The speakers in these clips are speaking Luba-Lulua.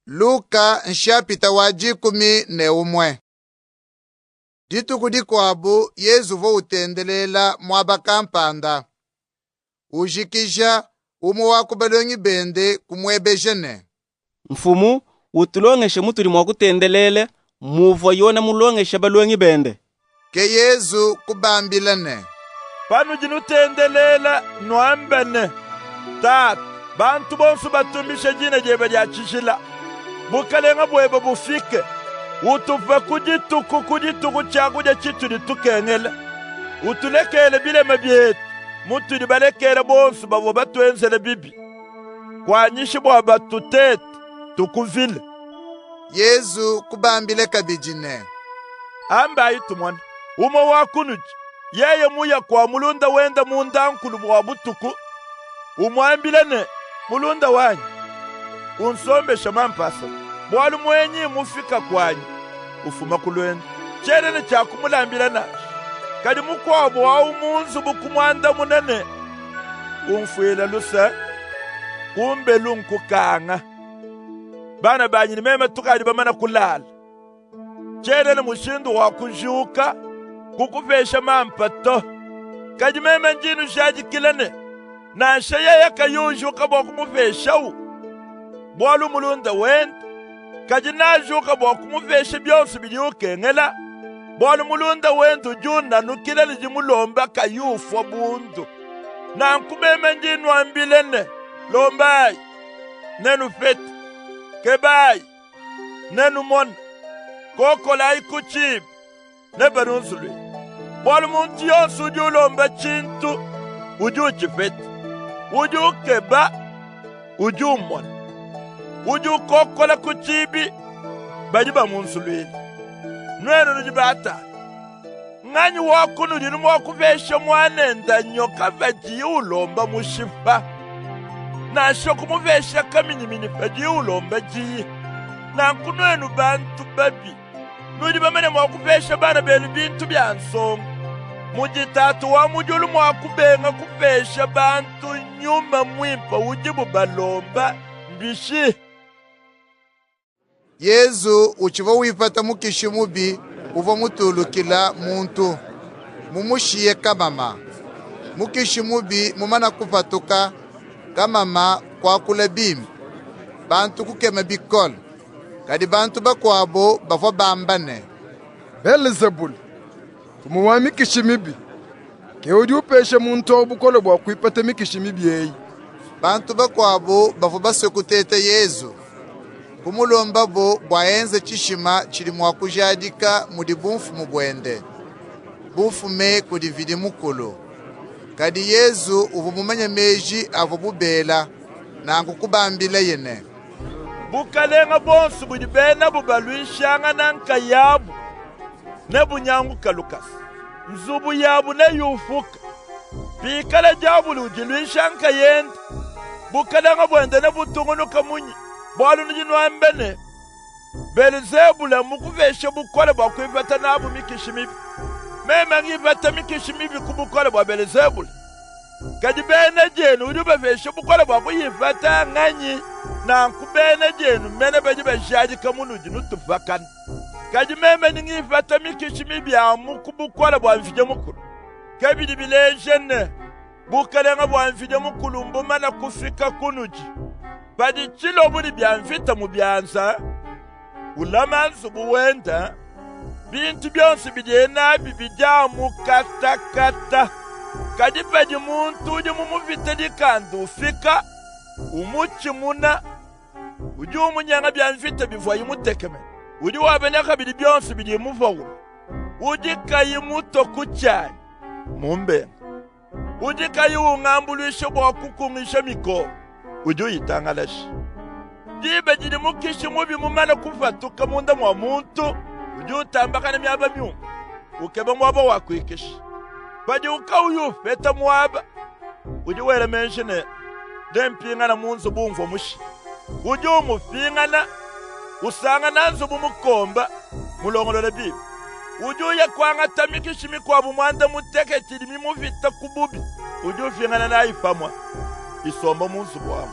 Luka nshapita wa 11. Dituku dikuabu Yezu uvua utendelela muaba kampanda. Ujikija, umue wa ku balongi bende kumuebeja ne, Mfumu, utulongeshe mutudi mua kutendelela muvua Yone mulongeshe balongi bende. Ke Yezu kubambila ne, Panudi nutendelela, nuambe ne, Tatu, bantu bonsu batumbishe dina diebe dia tshijila. Bukalenga buebe bufike. Utupe ku dituku ku dituku tshiakudia tshitudi tukengela. Utulekeele bilema bietu, mutudi balekeele bonsu bavua batuenzele bibi. Kuanyishi bua batutete, tukuvile. Yezu kubambila kabidi ne, Ambayi tumone, umue wa kunudi yeye muya kua mulunda wende mundankulu bua butuku, umuambila ne, Mulunda wanyi, unsombeshe mampa asatu, bualu muenyi mmufika kuanyi ufuma ku luendu, tshiena ne tshia kumulambila nansha. Kadi mukuabu awu mu nzubu kumuandamuna ne, Umfuile luse, kumbelu nkukanga. Bana banyi ne meme tukadi bamane kulala. Tshiena ne mushindu wa kujuka kukupesha mampa to. Kadi meme ndi nujadikila ne, nansha yeye kayi ujuka bua kumupeshawu, bualu mulunda wende, kadi najuka bua kumupesha bionso bidiye ukengela, bualu mulunda wende udi unanukila ne dimulomba kayi ufua bundu. Nanku meme ndi nnuambila ne, lombayi, nenupete, kebayi, nenumone, kokolayi ku tshiibi, nebanunzuluile. Bualu muntu yonso udi ulomba tshintu udi utshipeta, udi ukeba udi umona, udi ukokola ku tshiibi badi bamunzuluila. Nuenu nudi batatu, nganyi wa kunudi udi mua kupesha muanende nyoka padiye ulomba mushipa, nansha kumupesha kaminyiminyi padiye ulomba diyi? Nanku nuenu bantu babi, nudi bamanye mua kupesha bana benu bintu bia nsongo, mudi Tatu wa mu diulu mua kubenga kupesha bantu Nyuma Muimpe udibu balomba mbishi? Yezu utshivua wipata mukishi mubi uvua mutulukila muntu, mumushiye kamama. Mukishi mubi mumane kupatuka, kamama kuakula bimpe. Bantu kukema bikole. Kadi bantu bakuabu bavua bamba ne, Belzebule, mfumu wa mikishi mibi, ke udi upesha muntu awu bukole bua kuipata mikishi mibi eyi. Bantu bakuabu bavua basue kuteta Yezu, kumulombabu bua enze tshishima tshidi mua kujadika mudi bumfumu buende bufume kudi Mvidi Mukulu. Kadi Yezu uvua mumanye meji avuabu bela, nanku kubambilaye ne, Bukalenga buonsu budi benabu baluishangana nkayabu nebunyanguke lukasa. Nzubu yabu neyupuke. Pikala diabulu udiluisha nkayende, bukalenga buende nebutungunuke munyi? Bualu nudi nuamba ne, Belzebule mmukupeshe bukole bua kuipata nabu mikishi mibi. Meme ngipata mikishi mibi ku bukole bua Belzebule. Kadi bena dienu udi ubapesha bukole bua kuyipata nnganyi? Nanku bena dienu mene badi bajadika munudi nutupakana. Kadi meme ndi ngipata mikishi mibi amu ku bukole bua Mvidi Mukulu. Ke bidi bileja ne, Bukalenga bua Mvidi Mukulu mbumane kufika kunudi. Padi tshilobu ne bia mvita mu bianza, ulama nzubu wende, bintu bionso bidiye nabi bidi amu katakata. Kadi padi muntu udi mumupite dikanda ufika, umutshimuna, udi umunyenga bia mvita bivuaye mutekemene. Udi wabanya kabidi bionso bidiye mupawule. Udi kayi mutue ku tshianyi mumbenga. Udi kayi ungambuluisha bua kukungisha mikoko, udi uyitangalaja. Diba didi mukishi mubi mumane kupatuka munda mua muntu, udi utambakana miaba miume, ukeba muaba wa kuikisha. Padiwu kauyi upeta muaba, udi wela meji ne, Nempingane mu nzubu umvua mushiye. Udi umupingana, usangana nzubu mukomba, mulongolola bimpe. Udi uya kuangata mikishi mikuabu muanda mutekete idi mimupite ku bubi, udi upingana nayi pamue, isomba mu nzubu amu.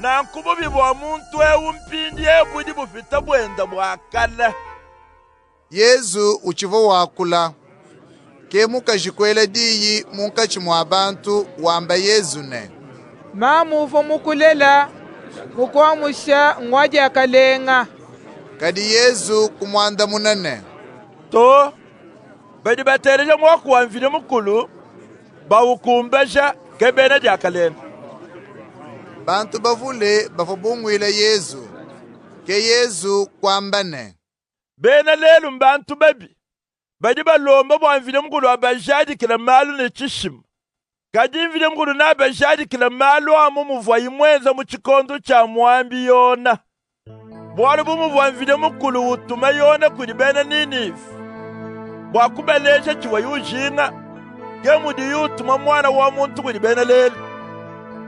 Nanku bubi bua muntu ewu mpindieu budi bupita buende bua kale. Yezu utshivua wakula. Ke mukaji kuela diyi munkatshi mua bantu wamba Yezu ne, Mamu uvua mukulela, mukuamusha ngwa diakalenga. Kadi Yezu kumuandamuna ne, To, badi bateleja muaku wa Mvidi Mukulu, baukumbaja, ke bena diakalenga. Bantu bavule bavua bunguila Yezu. Ke Yezu kuamba ne, Bena lelu mbantu babi, badi balomba bua Mvidi Mukulu abajadikile malu ne tshishima. Kadi Mvidi Mukulu neabajadikile malu amu muvuaye muenze mu tshikondo tshia muambi Yona. Bualu bu muvua Mvidi Mukulu utuma Yona kudi bena Ninive bua kubaleja tshivuaye ujinga, ke mudiye utuma Muana wa muntu kudi bena lelu.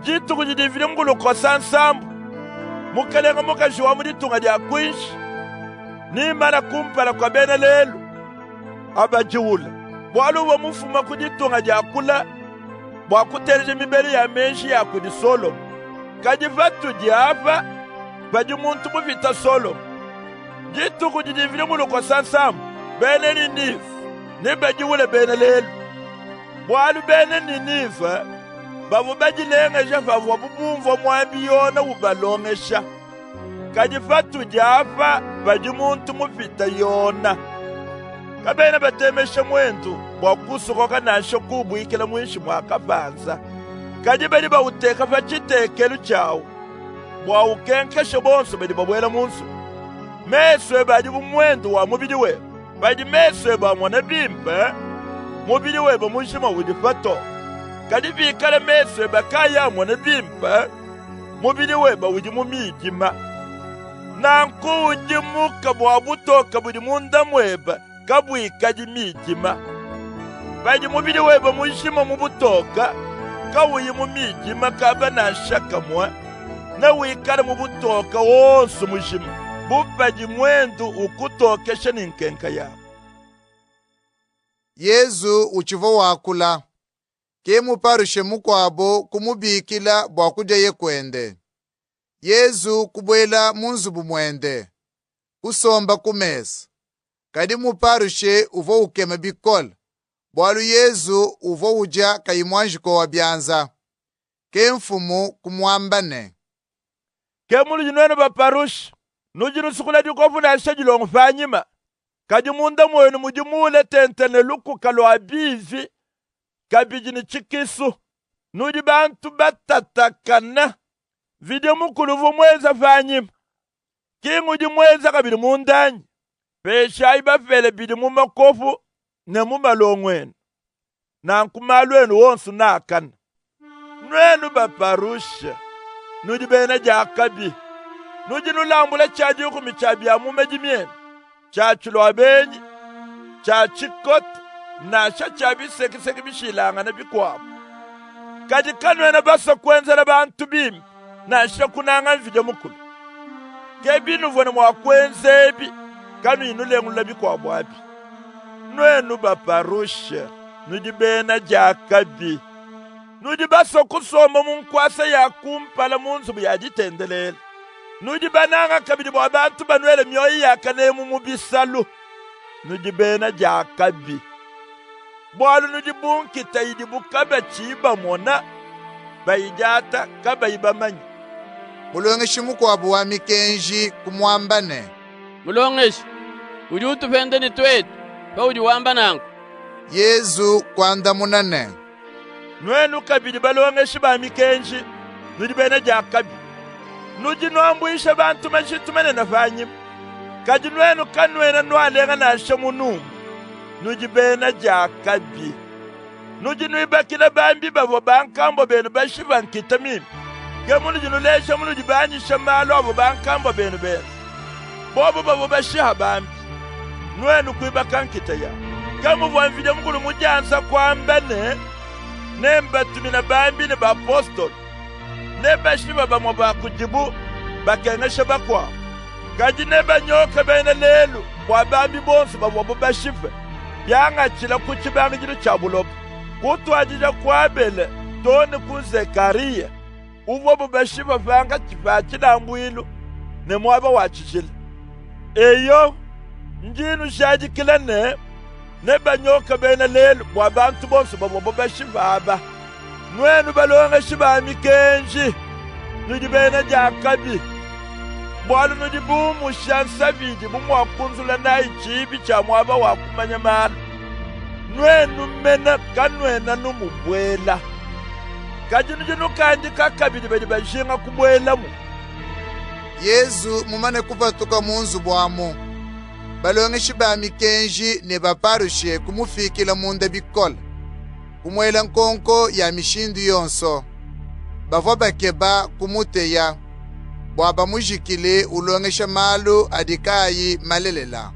Dituku didi Mvidi Mukulu ukosa nsambu, mukalenga mukaji wa mu ditunga dia kuinshi neimane kumpala kua bena lelu, abadiwula, bualu uvua mufume ku ditunga dia kule bua kuteleja mibelu ya meji ya kudi Solomo. Kadi patudi apa, padi muntu mupite Solomo. Dituku didi Mvidi Mukulu ukosa nsambu, bena Ninive nebadiwule bena lelu, bualu bena Ninive bavua badilengeja pavuabu bumvua muambi Yona ubalongesha. Kadi patudi apa padi muntu mupite Yona. Kabena batemesha muendu bua kusokoka nansha kuubuikila muinshi mua kapanza, kadi badi bauteka pa tshitekelu tshiawu bua ukenkeshe bonso badi babuela mu nzubu. Mesu ebe adi bu muendu wa mubidi webe. Padi mesu ebe amona bimpe, mubidi webe mujima udi patoke. Kadi bikala mesu ebe kaayi amona bimpe, mubidi webe udi mu midima. Nanku udimuke bua butoke budi munda muebe kabuikadi midima. Padi mubidi webe mujima mu butoke, kauyi mu midima kaba nansha kamue, newikale mu butoke wonso mujima, bu padi muendu ukutokesha ne nkenka yawu. Yezu utshivua wakula, ke Muparushe mukuabu kumubikila bua kudiaye kuende. Yezu kubuela mu nzubu muende, kusomba ku mesa. Kadi Muparushe uvua ukema bikole, bualu Yezu uvua udia kayi muanji kowa bianza. Ke Mfumu kumuamba ne, Ke munudi nuenu Baparushe, nudi nusukula dikopu nansha dilongo panyima, kadi munda muenu mudi muule tente ne lukuka lua bivi, kabidi ne tshikisu. Nudi bantu batatakane. Mvidi Mukulu uvua muenze panyima, ki ngudi muenze kabidi munda anyi? Peshayi bapele bidi mu makopu ne mu malongo enu, nanku malu enu onsu neakane. Nuenu Baparushe, nudi bena diakabi! Nudi nulambula tshia dikumi tshia bia mu madimi enu, tshia tshilua benyi, tshia tshikota, nansha tshia bisekiseki bishilangane bikuabu. Kadi kanuena basue kuenzela bantu bimpe, nansha kunanga Mvidi Mukulu. Ke binuvua ne mua kuenza ebi, kanuyi nulengulula bikuabu abi. Nuenu Baparushe, nudi bena diakabi! Nudi basue kusomba mu nkuasa ya kumpala mu nzubu ya ditendelela. Nudi bananga kabidi bua bantu banuele mioyo ya kanemu mu bisalu. Nudi bena diakabi, bualu nudi bu nkita idibu kabatshiyi bamona, bayidiata kabayi bamanye. Mulongeshi mukuabu wa mikenji kumuamba ne, Mulongeshi, udi utupenda ne tuetu paudi wamba nanku. Yezu kuandamuna ne, Nuenu kabidi balongeshi ba mikenji, nudi bena diakabi. Nudi nuambuisha bantu majitu manene panyima, kadi nuenu kanuena nualenga nansha munu umue. Nudi bena diakabi. Nudi nuibakila bambi bavua bankambua benu bashipa nkita mimpe. Ke munudi nuleja munudi banyisha malu avua bankambua benu benza. Bobu bavua bashiha bambi, nuenu kuibaka nkita yabu. Ke muvua Mvidi Mukulu mudianza kuamba ne, Nembatumine bambi ne bapostolu, nebashipe bamue ba kudibu, bakengesha bakuabu. Kadi nebanyoke bena lelu bua bambi bonsu bavuabu bashipe, biangatshila ku tshibangidilu tshia buloba, kutuadija ku Abele too ne ku Zekariya. uvuabu bashipa pankatshi pa tshilambuilu ne muaba wa tshijila. Eyo, ndi nnujadikila ne, nebanyoke bena lelu bua bantu bonso bavuabu bashipa aba. Nuenu balongeshi ba mikenji, nudi bena diakabi, bualu nudi bumusha nsapi idibu mua kunzula nayi tshiibi tshia muaba wa kumanya malu. Nuenu mene kanuena numubuela, kadi nudi nukandika kabidi badi bajinga kubuelamu. Yezu mumane kupatuka mu nzubu amu, balongeshi ba mikenji ne Baparushe kumufikila munda bikole, kumuela nkonko ya mishindu yonso. Bavua bakeba kumuteya bua bamujikile ulongesha malu adi kaayi malelela.